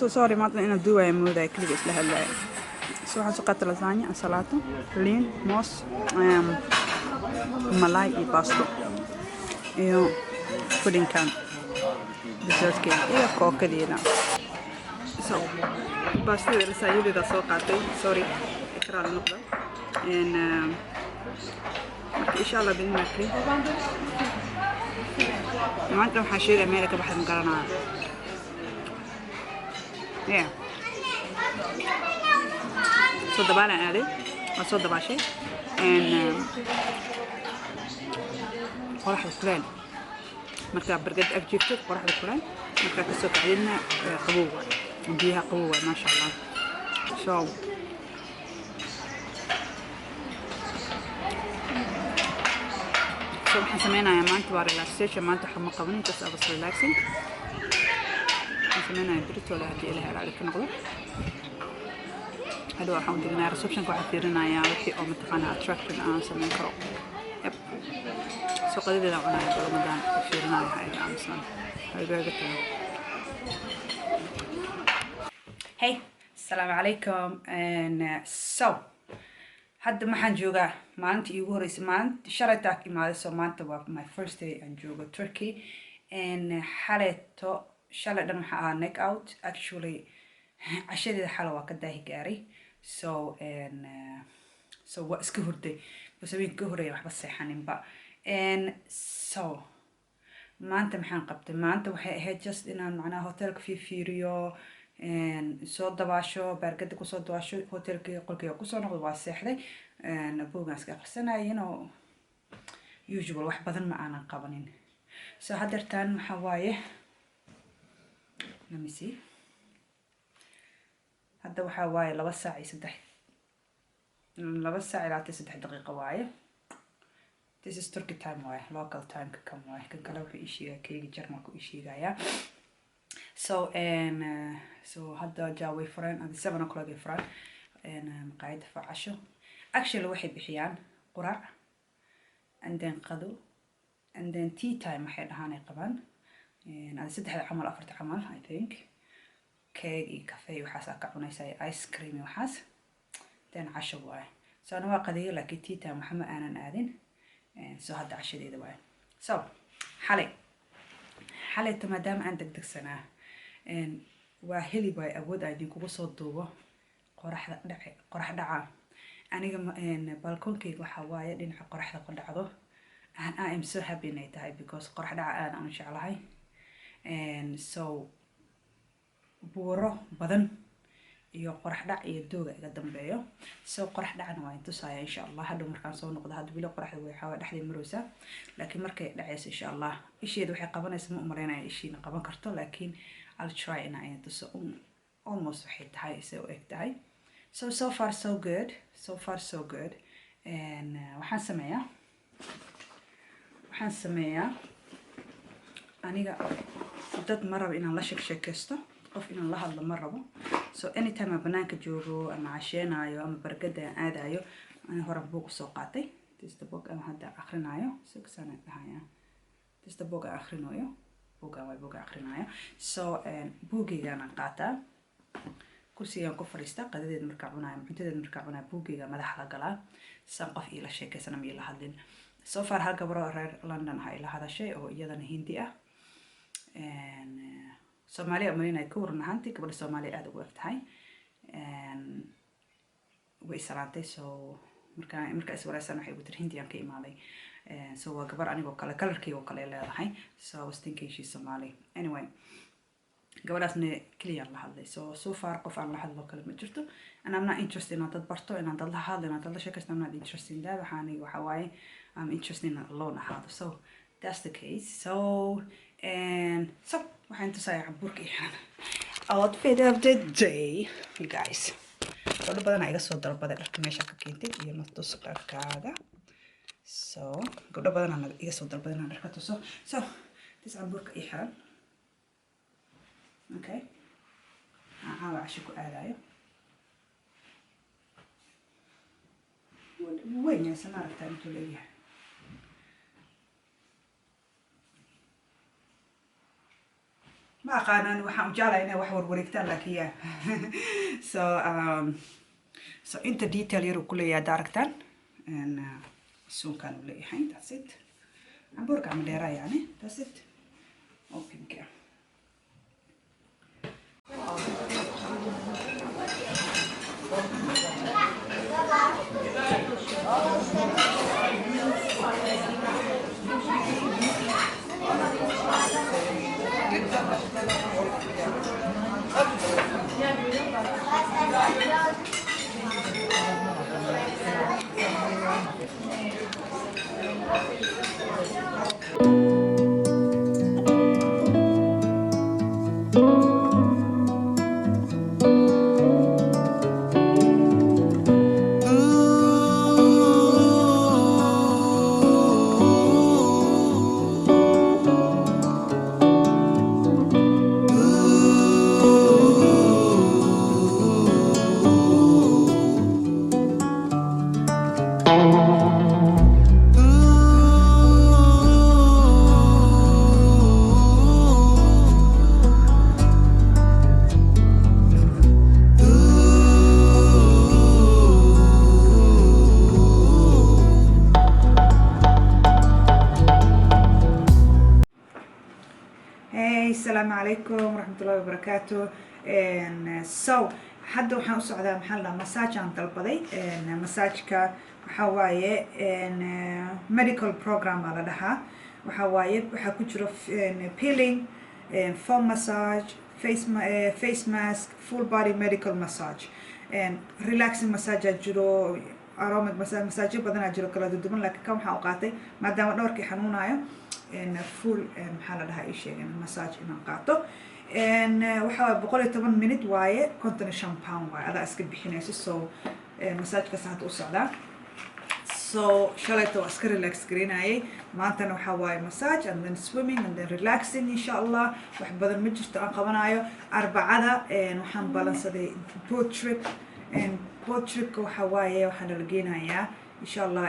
So sorry, maanta inaan duwaya moodaya, keliga isla hadlaya. So waxaan soo qaatay lasagna, ansalaato, liin, moos, malaay iyo baasto iyo pudinkan dessertkeeda iyo kookadeeda. So baastada, lasagnadeeda soo qaatay. Sorry, ikraal noqda. And marka insha Allah bidna karim, maanta waxaan sheegaya meel ka baxda ma garanayo. Yeah, soo dabaalaan aaday, waan soo dabaashay. And qoraxda kuleel markaa bargad ag jirtid, qoraxda kuleel markaa kasoo kacdidna qabow waay, biyaha qabow waay, maasha Allah. So waxaan sameynayaa maanta waa relaxation. Maanta waxa ma qabanin, just I was relaxing. Waxaan sameynayaa beritoole haddii Ilahay raali ka noqdo. Hadhow waxaan u degnaa receptionka, waxaan fiirinayaa wixii oo mataqaanaa attraction aan sameyn karo. Yep. So qadadeeda cunaya Ramadaan fiirinaya, waxa iga aamusan hagaaga tahay. Hey, asalaamu calaykum. And so hadda maxaan joogaa maalinta iigu horeysay, maalinta shalaytaa imaaday. So maanta waa my first day aan joogo Turkey. And xaleeto, shalay dhan waxaa ahaa knocked out. Actually, cashadeeda xala waa ka daahi gaaray. So and so waa iska hurday bas, habeenka ka horeeya waxba seexaninba. And so maanta maxaan qabtay? Maanta waxay ahayd just inaan macnaha hotelka fiifiiriyo, soo dabaasho, baargada kusoo dabaasho, hotelkii qolkeyga kusoo noqdo, waa seexday, buugaan iska aqrisanaya, usual. Wax badan ma aanan qabanin. So haddeertaan waxaa waaye, let me see, hadda waxaa waaye 2 saac iyo 3, 2 saac iyo 23 daqiiqo waaye. This is Turkey time waaye, local timeka kan waaye. Kan kale wuxuu ii sheegaa, keyga Jarmalka ii sheegayaa. So and so hadda jaa way fureen adi 7 o'clock ay furaan and maqaayadda facasho. Actually, waxay bixiyaan quraac and then qado and then tea time waxay dhahaan ay qabaan adi 3da camal, 4ta camal, I think. Cake iyo cafe iyo waxaas aa ka cunaysa iyo ice cream iyo waxaas, then casho waaye. So ana waa qadeeyo, laakiin tea time waxa ma aanan aadin. So hadda cashadeeda waaye. So xalay, xalayto maadaama aan degdegsanaa, waa heli waay awood aan idinkugu soo duubo qoraxda dhace, qorax dhaca. Aniga balkoonkeyga waxaa waaye dhinaca qoraxda ku dhacdo, and I am so happy inay tahay because qorax dhaca aad aan u jeclahay. So buuro badan iyo qorax dhac iyo dooga iga dambeeyo. So qorax dhacna waa intusaya insha Allah hadhow markaan soo noqdo. Hadda weli qoraxda way xawaa dhexday maraysaa, laakiin markay dhacayso insha Allah isheeda waxay qabanaysa ma umaleynaya ishiina qaban karto, laakiin I'll try inaa idin tuso almost waxay tahay, say u eg tahay. So so far so good, so far so good. And waxaan sameeyaa aniga dad ma rabo inaan la sheeksheekaysto, qof inaan la hadlo ma rabo. So anytime aan banaanka joogo ama casheenaayo ama bargada aan aadayo, ani horan buug usoo qaatay. This is the book aan hadda akrinaayo. Saan dhahaya, this is the book aan akrinaayo, buugaan waay buuga akrinaayo. So buugaygaan qaataa, kursigaan ku fadhiistaa, qadadeed markaa cunaayo, cuntadeed markaa cunaayo, buugayga madaxa la galaa, san qof iila sheekaysan ama iila hadlin. So far hal gabaro reer London ah ila hadashay oo iyadana Hindi ah, Soomaaliya umalinaya ka waran. Ahaantii gabadha Soomaaliya aada ugu eg tahay, way isalaantay. So markaa iswareysan waxay igu tiri Hindiyaan ka imaaday. So waa gabar anigoo kale, colorkeyga oo kale leedahay. So I was thinking she's Somali. Anyway, gabadhaasna keliyaan la hadlay. So so far qof aan la hadlo kale ma jirto, and I'm not interested inaan dad barto, inaan dad la hadlo, inaan dad la sheekaysto. I'm not interested in that. Waxaa aniga waxaa waaye I'm interested in alone ahaado. So that's the case. So and so waxaan tusayaa cambuurka iyo xiran outfit of the day, you guys. Gabdho badanaa iga soo dalbaday dharka meesha ka keentid iyo na tus dharkaaga. So gabdho badanaa iga soo dalbaday inaan dharka tuso. So this cambuurka ii xiran, okay, aan caawa casho ku aadayo. Wuu weyn yahay, sama aragtaa intuu leeyahay? Ma aqaanaan, waxaan u jeclahay inay wax warwareegtaan, laakiin yeah. So inta detail yar uu ku leeyahay hadda aragtaan, suunkaan uu leeyahay. That's it. Cambuurka ama dheeraa yani. That's it. Openka. Hey, asalaamu calaykum waraxmatullahi wabarakaatu. So hadda waxaan u socdaa, maxaa la dhahaa, massage aan dalbaday. Massageka waxaa waaye medical program aa la dhahaa. Waxaa waaye waxaa ku jiro peeling, foam massage, face mask, full body medical massage, relaxing massage aa jiro, aromatic massage, massageyo badanaa jiro kala duduwan, laakiin kan waxaan u qaatay maadaama dhabarkii xanuunayo full, maxaa la dhahaa, ii sheegeen massage inaan qaato. Waxa waaye 110 minute waaye, £55 waaye, adaa iska bixinayso. So massagekaas hadda u socdaa. So shalayta waa iska relax gareynayay, maantana waxaa waaye massage and then swimming and then relaxing, insha Allah. Wax badan ma jirto aan qabanayo. Arbacada waxaan balansaday boat trip. Boat tripka waxaa waaye waxaa nala geenayaa, insha Allah,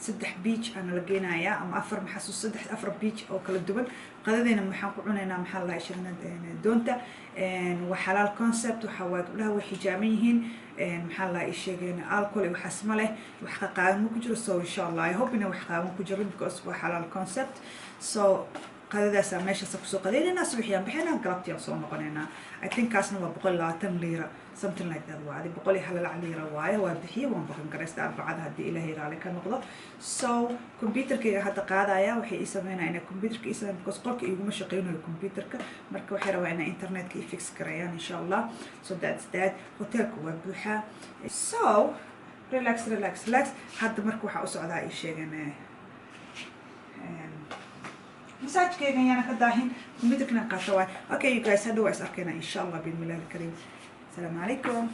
saddex beach aa nala geenayaa ama afar, maxasuus, saddex afar beach oo kala duwan. Qadadeena waxaan ku cunaynaa, maxaa la dhahay, shirna doonta. Waa xalaal concept. Waxaa waaye gabdhaha way xijaaban yihiin, maxaa la dhahay sheegeen, alcohol iyo waxaas ma leh, wax qaqaawan ma ku jiro. So insha Allah, I hope inay wax qaawan ku jiro because waa xalaal concept. So qadadaasaa meeshaas kusoo qadaynaynaa, subaxiyaan bixinaa, galabtii soo noqonaynaa. I think kaasna waa 120 liira, something like that. Waa adi 100 iyo halalac liira waaye. Waa bixiye, waan booking garaysta Arbacada haddii Ilaahay raali ka noqdo. So computerkayga hadda qaadaya, waxay ii sameynaya inay computerka ii sameyn because qolka iguma shaqeynayo computerka. Marka waxay rabaa inay internetka ii fix gareeyaan, insha Allah. So that's that. Hotelka waa buuxaa. So relax, relax, relax. Hadda marka waxaa u socdaa, ii sheegeen, massagekeyga ayaana ka daahin, computerkana qaato waay. Okay, you guys, hadda waa is arkayna, insha Allah, biidnillahi alkariim. Asalaamu calaykum.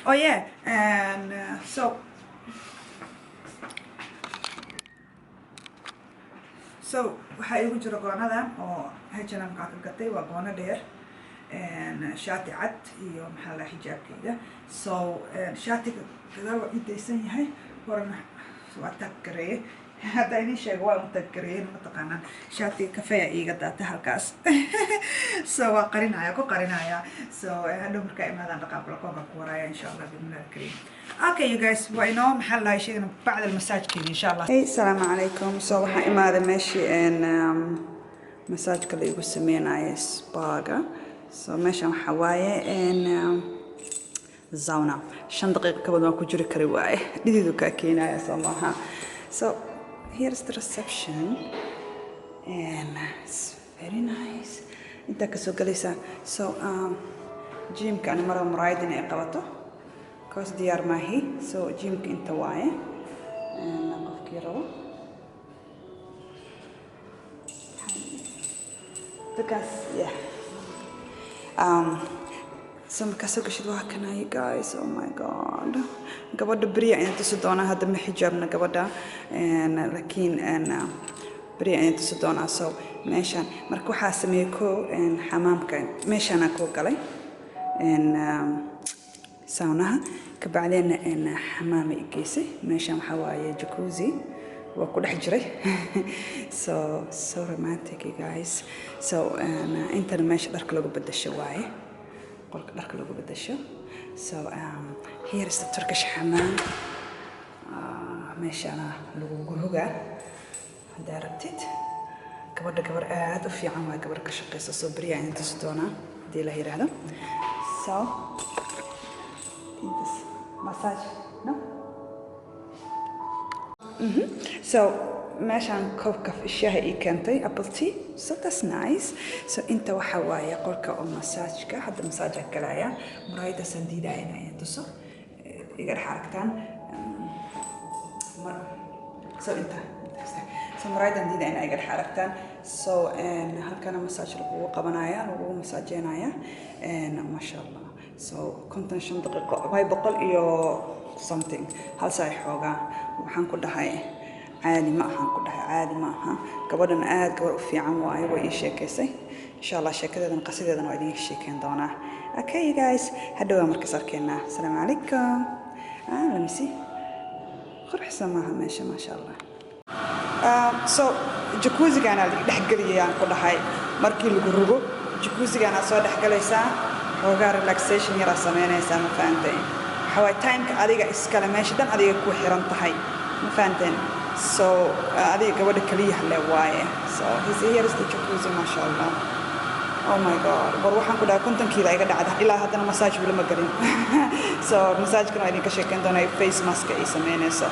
Oh yeah, and so waxaa iigu jira goonadan oo H&M kaa ka gatay. Waa goono dheer, shaati cad iyo, maxaa la, xijaabkeyga. So shaatiga gadaal waa ii daysan yahay, horena waa tag gareeye. Hadda idin sheego waa un tag gareeyeen, mataqaanaan, shaatiga kafeya iiga daatay halkaas, so waa qarinaya, ku qarinaya. So hadhow markaa imaadaan dhaqaa, balakoonka ku waraaya, insha Allah, biidnillahi alkariim. Okay, you guys, waa inoo, maxaa la dhahay, sheegana bacda massagekeyga, insha Allah. Hey, asalaamu calaykum. So waxaan imaaday meeshii massageka la igu sameynaya, spaga. So meeshan waxaa waaye sauna. 5 daqiiqo ka badan waan ku jiri kari waaye, dhididu kaa keenaya, soo maaha? So here's the reception and it's very nice. Intaa kasoo galaysaa. So gymka ani maraba muraayad inay qabato kaas diyaar maahi. So gymka inta waaye, qofkii rabo because yeah. So markaa soo gashid waa kana, you guys. Oh my God, gabadha beriya ayaan tusi doonaa. Hadda ma xijaabna gabadha, laakiin beriya ayaan tusi doonaa. So meeshaan marka waxaa sameeyey ko xamaamka, meeshaanaa koo galay saunaha, kabacdeenna xamaama i geysay. Meeshaan waxaa waaye jacuzzi. Waa ku dhex jiray. So so romantic, you guys. So intana meesha dharka lagu bedesho waaye, qolka dharka lagu bedesho. So here is the Turkish xamaam. Meeshana lagu rogaa haddaa rabtid. Gabadha gabar aad u fiican waa, gabar ka shaqeysa. Soo beriyaa idin tusi doonaa haddii la yiraahdo. So intas massage no. So meeshaan koobka shaaha ii keentay, apple tea, so that's nice. So inta waxa waaye qolka oo massage-ka. Hadda massage galaya. Muraayadaasaan diidaya inaan idin tuso, iga dhex aragtaan. So inta, so muraayadan diida inaa iga dhex aragtaan. So halkana massage lagugu qabanaya, lagugu massaajeynaya, maasha Allah. So 55 daqiiqo way, boqol iyo something, hal saa xoogaa. Waxaan ku dhahay caadi ma ahan, ku dhahay caadi ma aha. Gabadhan aad gabar u fiican waaye, way ii sheekaysay. Insha Allah sheekadeedana, qasideedana waa idinka sheekeyn doonaa. Okay, you guys, hadhowaa markaas arkeenaa. Asalaamu calaykum. Ah, let me see. Quruxsan maaha meesha? Maasha Allah. So jacuzzi-gaana la dhexgeliyayaan ku dhahay. Markii lagu rugo jacuzzi-gaana soo dhexgalaysaa, xoogaa relaxation yaraa sameynaysaa, ma fahantay? Waxaa waaye timeka adiga iskale, meesha dhan adiga ku xiran tahay, ma fahanteen? So adiga gabadha kaliya le waaye. So here is the jacuzzi, maasha Allah. Oh my God, war waxaan ku dhahay 50 kiilo iga dhacda, ilaa haddana massage weli ma galin. So massage-kana waa idinka sheekeyn doonaa, face mask ay sameynayso.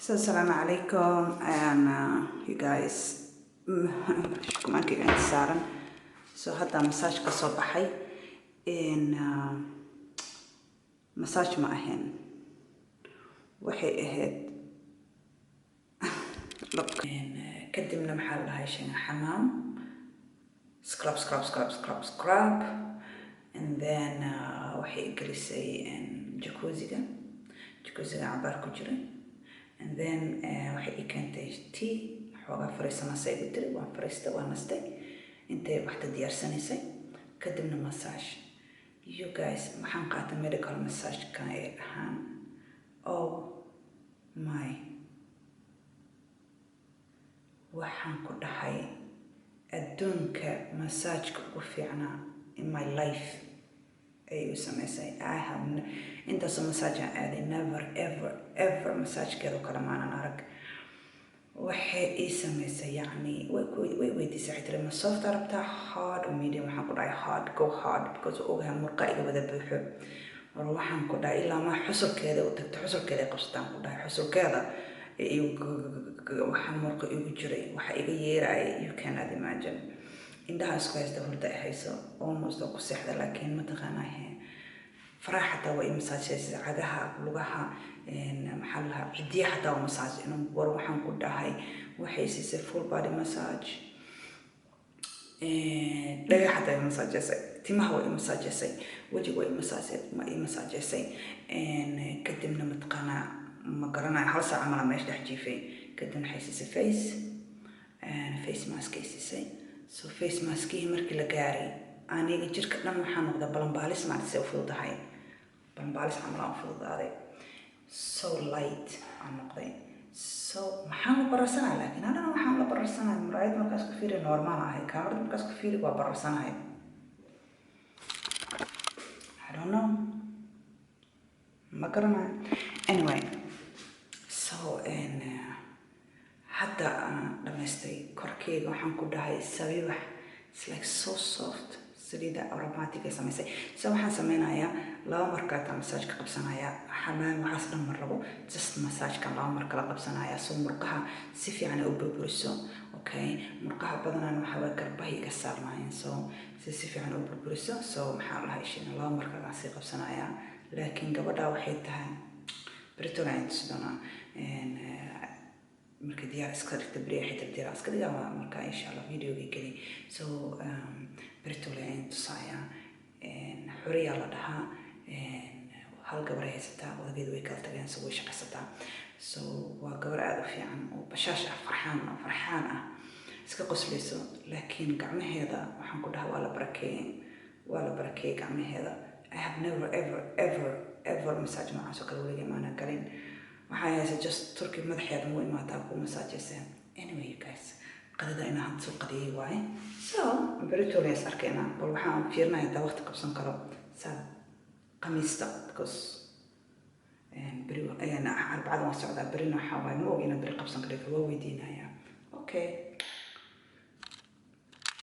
So asalaamu calaykum and you guys, shukumaankayga inta saaran. So hadda massage ka soo baxay. Massage ma ahayn, waxay ahayd. Kadibna maxaa la dhahay, sheega xamaam, scrub, scrub, scrub, scrub, scrub, and then waxay gelisay jacuzzi-ga. Jacuzzi-ga cabaar ku jiray, and then waxay ii keentay tea. Xoogaa fariisanasa igu tiri, waan fariistay, waan nastay intay waxta diyaarsanaysay. Kadibna massage, you guys. Waxaan qaatay medical massage-ka ay dhahaan. Oh my, waxaan ku dhahay adduunka massage-ka ugu fiicnaa in my life ayay u sameysay. I have intaasoo massage aan aaday, never ever ever massage-keedu kale maanan arag. Waxay ii sameysay, yacni way weydiisay, waxay tiri, "Ma soft rabtaa, hard or medium?" Waxaan ku dhahay, "Hard, go hard," because ogahay murqa iga wada buuxo. War waxaan ku dhahay ilaa maa xusulkeeda u tagto, xusulkeeda ay qabsataan ku dhahay, xusulkeeda waxa murqa igu jiray, waxa iga yeeraya, you cannot imagine. Indhaha isku haysta, hurda ay hayso, almost oo ku seexda, laakiin mataqaanaa he faraha xataa waa i massage, cagaha, lugaha, maxaa la dhahaa, cidiya xataa waa massage. War waxaan ku dhahay waxay siisay full body massage. Dhaga xataa i masaajeysay, timaha waa i masaajeysay, wejiga waa i masaajeysay. Kadibna mataqaanaa, ma garanayo, hal saaca mala meesha dhex jiifay. Kadibna waxay siisay face mask ay siisay. So face maskihii markii la gaaray, aniga jirka dhan waxaa noqda balanbaalis. Maarta say u fududahay, balanbaalis camal aan u fududaaday, so light aan noqday. So maxaan la bararsanaya? Laakiin haddana waxaan la bararsanaya, muraayad markaas ku fiiri normal ahay, kaamarad markaas ku fiiri waa bararsanahay. I don't know, ma garanayo. Anyway, so hadda aan dhamaystay korkeyga. Waxaan ku dhahay sabiibax, it's like so soft. Saliida aromatic ay samaysay. So waxaan sameynayaa laba mar kaleetaa massage ka qabsanaya. Xamaam waxaas dhan ma rabo, just massage-kan laba mar kala qabsanaya, so murqaha si fiican ay u burburiso. Okay, murqaha badanaan waxaa waay garbaha iga saarnaayeen, so si fiican u burburiso. So maxaa la dhahay, shina laba mar kale sii qabsanaya. Laakiin gabadha waxay tahay beritola ayaan tusi doonaa marka diyaar iska dhigta. Beriya xitaa diyaar iska dhiga marka, insha Allah, videogay geli. So beritole ayaan tusaaya. Xuriyaa la dhahaa. Hal gabar ay haysataa, odageedu way kala tageen, so way shaqaysataa. So waa gabar aada u fiican oo bashaash ah, farxaan ah, farxaan ah, iska qoslayso. Laakiin gacmaheeda waxaan ku dhahaa waa la barakeeyey, waa la barakeeyey gacmaheeda. I have never ever ever ever massage noocaas oo kale weligay maana galin. Waxaa haysa just Turkey madaxeeda mu imaataa ku masaajeyseen. Anyway, you guys, qadada inaan hadda soo qadiyay waaye. So beritoole is arkaynaa. Bal waxaan fiirinaya hadaa waqti qabsan karo saa Khamiista, because beri Arbacada waan socdaa, berina waxaa waaye ma og inaan beri qabsan karo, waa weydiinayaa. Okay.